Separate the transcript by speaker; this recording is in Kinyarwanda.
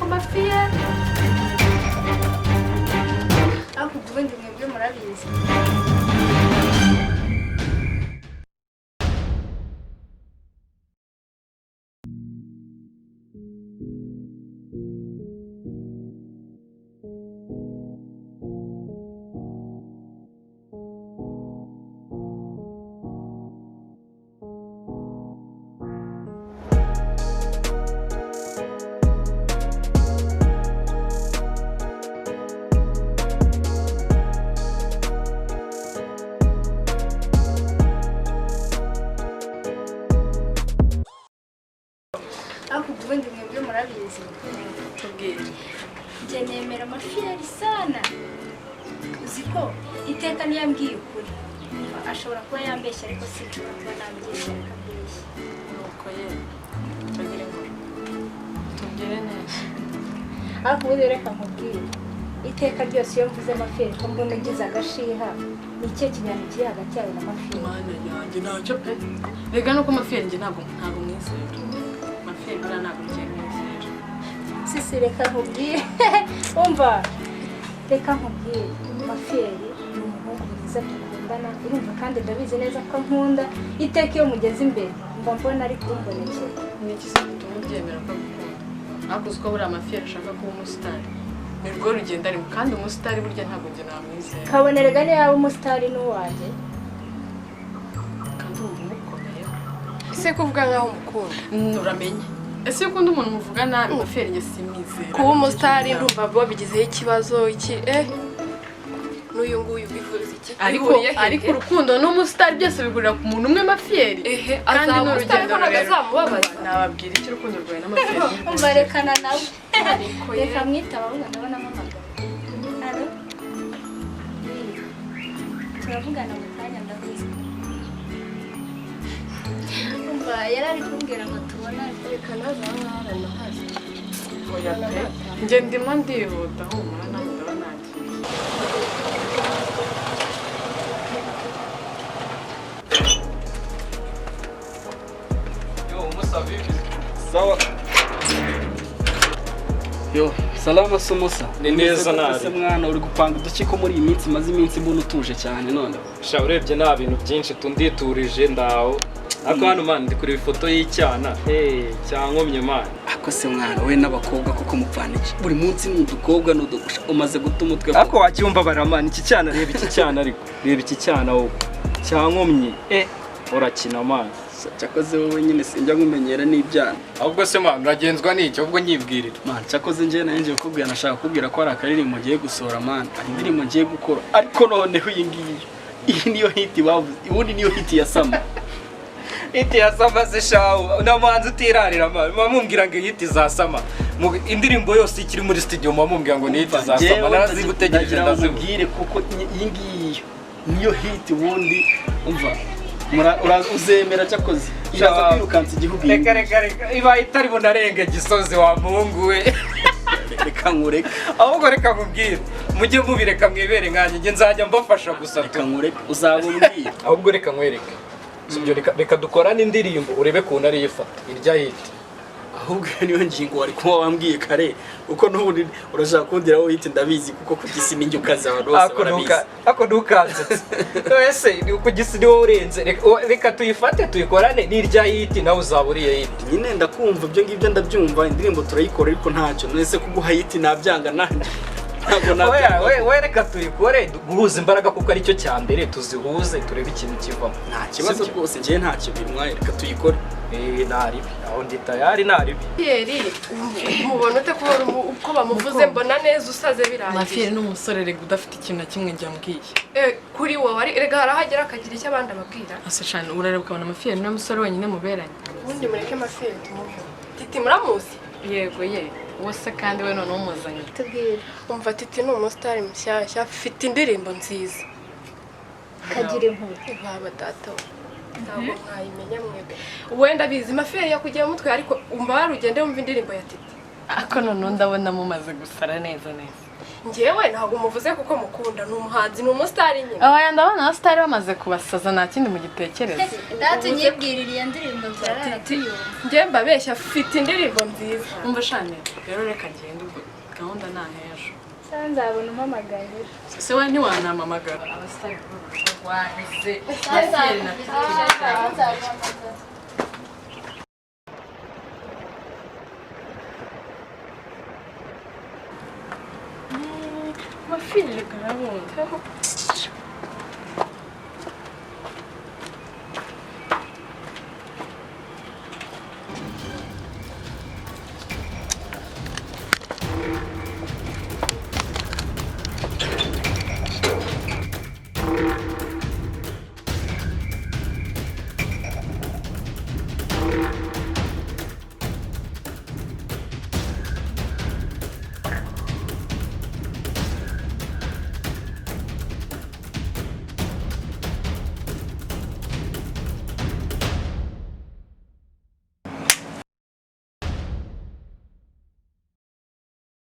Speaker 1: Amafiyeri.
Speaker 2: Ariko ubundi mwebwe murabizi. Ariko ubundi mwebwe murabizi.
Speaker 1: Tubwire.
Speaker 2: Njye nemera amafiyeri sana. Uzi ko iteka niyo ambwiye ukuri ashobora kuba yambeshya, ariko sinshobora kuba nabyemera ko ambeshya.
Speaker 1: Nuko ye, tugire inkuru, tubwire neza.
Speaker 2: Ariko ubundi reka nkubwire, iteka ryose iyo mvuze amafiyeri ko mbona ugize agashiha, ni ikihe kiganiro kiri hagati yawe na mafiyeri?
Speaker 1: Mana yanjye, ntacyo pe. Rega nuko amafiyeri njye ntabwo mwizera. Amafiyeri buriya ntabwo ngiye mwizera.
Speaker 2: Sisi, reka nkubwire, umva, reka nkubwire, mafiyeri ni umuhungu mwiza dukundana, urumva, kandi ndabizi neza ko nkunda. Iteka iyo mugeze imbere mba mbona ari kumbonekera.
Speaker 1: Ni iki se gituma ubyemera ko agukunda? Ariko uzi ko buriya amafiyeri ashaka kuba umusitari, ni rwo rugendo arimo, kandi umusitari burya ntabwo njye namwizera.
Speaker 2: Kabonerega niyo yaba umusitari n'uwanjye.
Speaker 1: Kandi wumva umukomeyeho.
Speaker 3: Ese kuvuga nkaho umukunda?
Speaker 1: Uramenye ese iyo ukunda umuntu muvuga nabi? Amafiyeri njye simwizera.
Speaker 3: Kuba umusitari ndumva wabigizeho ikibazo iki, n'uyu nguyu bivuze iki?
Speaker 1: Ariko
Speaker 3: Bihuriye hehe?
Speaker 1: ariko urukundo n'umusitari byose bihurira ku muntu umwe, mafiyeri.
Speaker 3: Ehe,
Speaker 1: kandi
Speaker 3: azaba
Speaker 1: ni
Speaker 3: umusitari
Speaker 1: urugendo
Speaker 3: ko ntabwo
Speaker 1: rurerure.
Speaker 3: azamubabaza.
Speaker 1: Nababwira iki, urukundo rwawe n'amafiyeri?
Speaker 2: Umva, rekana nawe.
Speaker 3: Ariko ye.
Speaker 2: Reka mwitaba ahubwo, ndabona ampamagaye. Alo? Oui. Turavugana mu kanya, ndahuze. Umva, yari ari kumbwira ngo tubonane.
Speaker 3: Reka naza ahangaha.
Speaker 1: Oya pe, njye ndimo ndihuta, humura, nanjye ndaba nagiye.
Speaker 4: Yo, Musa, vipi?
Speaker 5: Sawa. Yo, salama se Musa.
Speaker 4: Ni neza nabi.
Speaker 5: Se mwana, uri gupanga uduki ko muri iyi minsi maze iminsi mbona utuje cyane none?
Speaker 4: Sha, urebye nta bintu byinshi, tunditurije ndaho. Ariko hano man ndi kureba ifoto y'icyana. Hey, cyankomye man.
Speaker 5: Ako se mwana, we n'abakobwa koko mupfana iki? Buri munsi ni udukobwa n'udugusha, umaze guta umutwe.
Speaker 4: Ariko wacyumva bara man, iki cyana, reba iki cyana ariko. Reba iki cyana wowe. Cyankomye. Urakina man.
Speaker 5: Cyakoze wowe nyine sinjya nkumenyera n'ibyana.
Speaker 4: Ahubwo se man uragenzwa n'iki? Ahubwo nyibwirira.
Speaker 5: Man, cyakoze njye nayo ngiye kukubwira, nashaka kukubwira ko hari akaririmbo ngiye gusohora man. Hari indirimbo ngiye gukora. Ariko noneho iyi ngiyi, iyi niyo hit bavuze. Ubundi niyo hit ya summer.
Speaker 4: Hit ya summer se shawu. Na manzi utirarira man. Muba mumbwira ngo hit za summer. Indirimbo yose ikiri muri studio muba mumbwira ngo ni hit za summer. Narazigutegereje
Speaker 5: ndagira ngo
Speaker 4: ndazibura.
Speaker 5: nkubwire kuko iyi ngiyi niyo hit ubundi, umva, uzemera cyakoze iraza
Speaker 4: Shawu.
Speaker 5: kwirukansa igihugu iyi.
Speaker 4: Reka reka reka, ibaye itari bunarenga Gisozi wa muhungu we.
Speaker 5: Reka nkureke.
Speaker 4: Ahubwo reka nkubwire, mujye mubireka mwibere nkanjye, njye nzajya mbafasha gusa
Speaker 5: Reka
Speaker 4: tu.
Speaker 5: nkureke, uzaba umbwira.
Speaker 4: Ahubwo reka nkwereke, sibyo, reka dukorane indirimbo urebe ukuntu ariyo ifata irya hit.
Speaker 5: Ahubwo iyo niyo ngingo wari kuba wambwiye kare, kuko n'ubundi urashaka kundiraho hit ndabizi, kuko ku gisi ninjye ukaze, abantu bose
Speaker 4: Ako
Speaker 5: barabizi.
Speaker 4: Ako ntukansetse ese ni ku gisi ni wowe urenze. Reka tuyifate tuyikorane n'irya hit, nawe uzaba uriye hit.
Speaker 5: Nyine ndakumva, ibyo ngibyo ndabyumva, indirimbo turayikora, ariko ntacyo nese kuguha hit nabyanga nanjye ntabwo
Speaker 4: Oya,
Speaker 5: nabyanga.
Speaker 4: we reka tuyikore, guhuza imbaraga kuko aricyo cya mbere, tuzihuze turebe ikintu kivamo.
Speaker 5: Nta kibazo.
Speaker 4: Sibyo?
Speaker 5: Rwose njyewe ntacyo bintwaye, reka tuyikore.
Speaker 4: Naribi aho ndi tayari, naribi.
Speaker 3: Pierre, mubona ute kubona uko bamuvuze, mbona neza usaze birangiye.
Speaker 1: Amafiyeri ni umusore rega udafite ikintu na kimwe njye ambwiye.
Speaker 3: Kuri wowe erega hari aho agera akagira icyo abandi ababwira.
Speaker 1: Ase shani, urareba ukabona amafiyeri niwe musore wenyine muberanye.
Speaker 3: Ubundi mureke Mafiyeri tumuve. Titi muramuzi?
Speaker 1: Yego ye, uwo se kandi we noneho umuzanye?
Speaker 2: Tubwire.
Speaker 3: Umva, Titi ni umusitari mushyashya, afite indirimbo nziza.
Speaker 2: Kagira inkuru.
Speaker 3: Baba data we, ntabwo mwayimenya mwebwe. Wenda bizi Mafiyeri yakugiye mu mutwe, ariko umva wari ugende wumva indirimbo ya Titi.
Speaker 1: Ariko noneho ndabona mumaze gusara neza neza.
Speaker 3: Njyewe ntabwo muvuze kuko mukunda, ni umuhanzi, ni umusitari nyine.
Speaker 1: Aba ndabona abasitari bamaze kubasaza, nta kindi mugitekereza.
Speaker 2: Data unyibwirira iyo ndirimbo turarara tuyumva.
Speaker 3: Njyewe mbabeshya, afite indirimbo nziza.
Speaker 1: Umva shane rero, reka ngende, ubwo gahunda nta hejo.
Speaker 2: Sawa, nzabona umpamagaye ejo.
Speaker 1: Se we ntiwanampamagara? Abasitari wahize mafiyeri na titi. Mafiyeri karabunda.